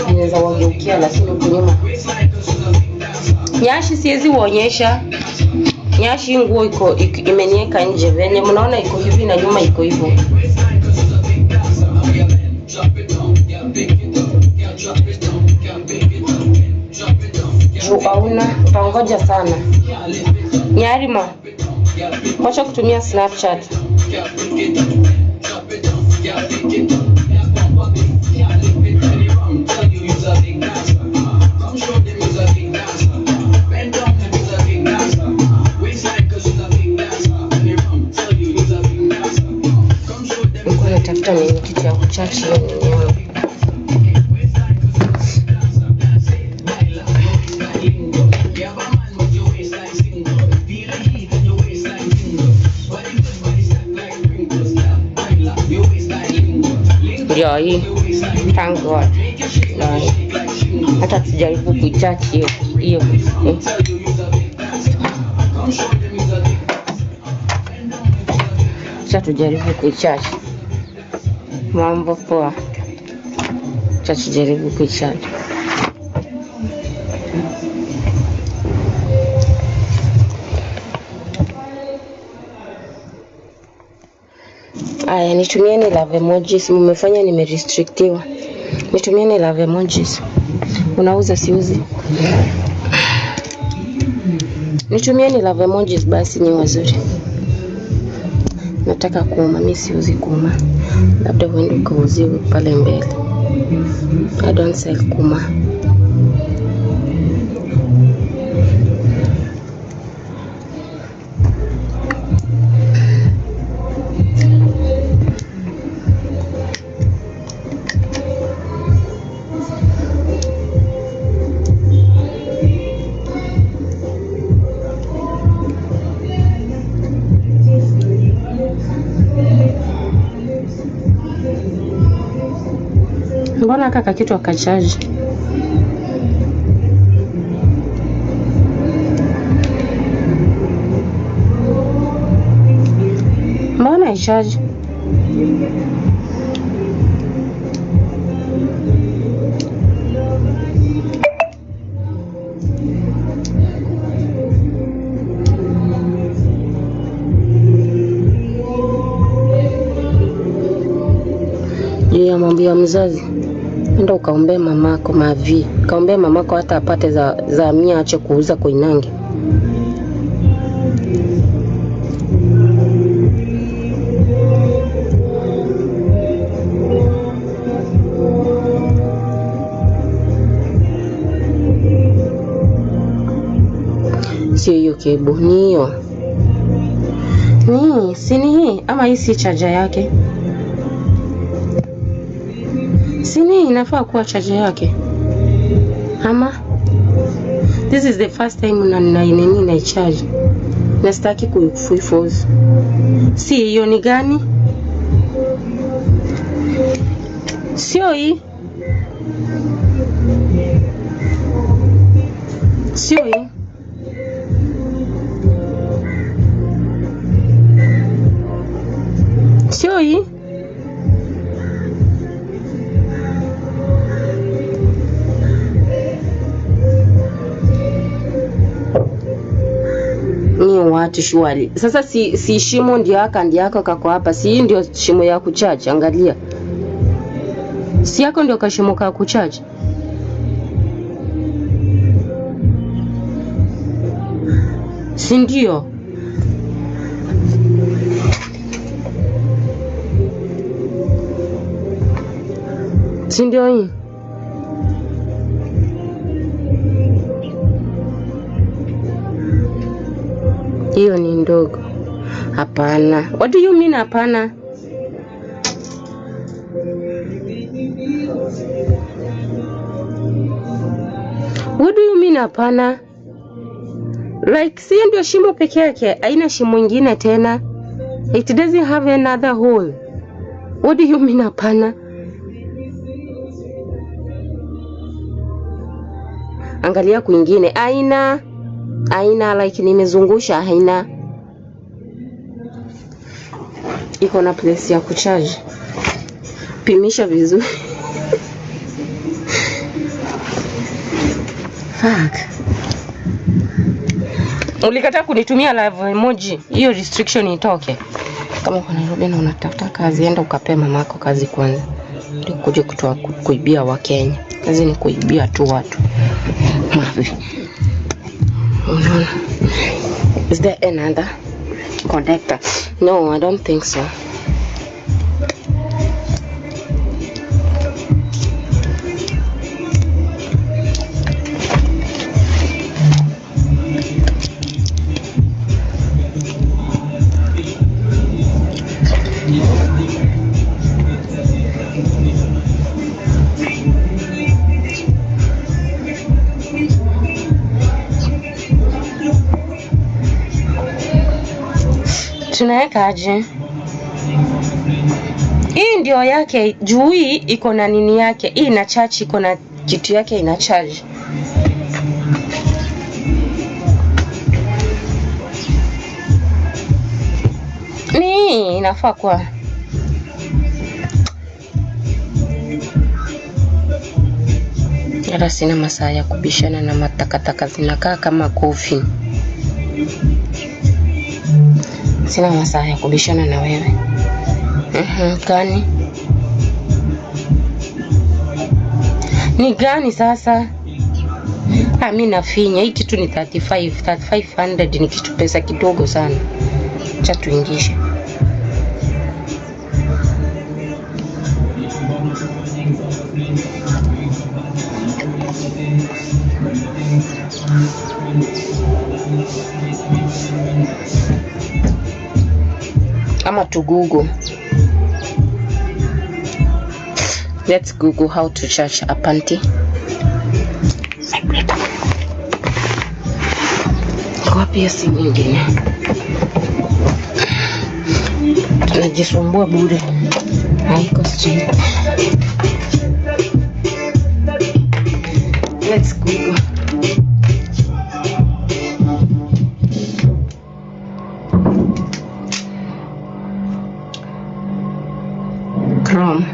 Inaweza wageukia lakini huku nyuma. Nyashi siwezi uonyesha. Nyashi nguo iko imenieka nje. Venye mnaona iko hivi na nyuma iko hivyo. Juu hauna, utangoja sana. Nyarima, wacha kutumia Snapchat. Nilikuwa natafuta nini kitu ya kuchachi hiyo nini yangu. Ndio hii. Thank God. Hata tujaribu kuichachi hiyo. Acha tujaribu kuichachi. Mambo poa. Acha tujaribu kuichachi. Aya, nitumieni love emojis. Mmefanya nimerestrictiwa. Nitumieni love emojis. Unauza siuzi. Nitumieni love emojis basi ni wazuri. Nataka kuuma, mimi siuzi kuuma. Labda uende ukauziwe pale mbele. I don't sell kuma. Mbona kaka kitu akachaji? Mbona haicharge? Juu ya mambo ya mzazi. Enda ukaombee mamako mavi. Kaombee mamako hata apate za mia aache kuuza koinange. Sio hiyo kebu, ni hiyo. Ni, si ni hii ama hii si charger yake? Si ni inafaa kuwa charger yake? Ama this is the first time na nini na charge. Na sitaki kuiforce. Si hiyo ni gani? Sio hii. Sio hii. Sio hii. Ni watu shwari. Sasa si shimo ndio haka ndio yako kako hapa. Si hii ndio shimo ya kuchaji, angalia. Si yako ndio kashimo ka kuchaji. Si ndio? Si ndio hii? Hiyo ni ndogo. Hapana. What do you mean hapana? What do you mean hapana? Like si ndio shimo peke yake, haina shimo ingine tena. It doesn't have another hole. What do you mean hapana? Angalia kwingine. Haina. Haina, like nimezungusha haina. Iko na place ya kucharge. Pimisha vizuri. Fuck. Ulikataa kunitumia live emoji, hiyo restriction itoke. Kama uko Nairobi na unatafuta kazi, enda ukapee mamako kazi kwanza, ndio kuja kutoa kuibia Wakenya. Kazi ni kuibia tu watu. Mavi. Unaona? Is there another connector? No, I don't think so. Tunaweka aje? Hii ndio yake juu, hii iko na nini yake, hii ina charge, iko na kitu yake ina charge. Ni inafaa kuwa hata sina masaa ya kubishana na matakataka zinakaa kama kofi. Sina masaa ya kubishana na wewe. Gani? Ni gani sasa? Mi nafinya. Hii kitu ni 35, 3500 ni kitu pesa kidogo sana. Acha tuingishe. Ama to Google. Let's Google how to charge a panty vibrator. Wapi ya simu nyingine? Tunajisumbua bure. Haiko straight. Let's Google. Chrome.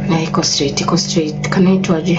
Na iko straight, iko straight. Kanaitwaje?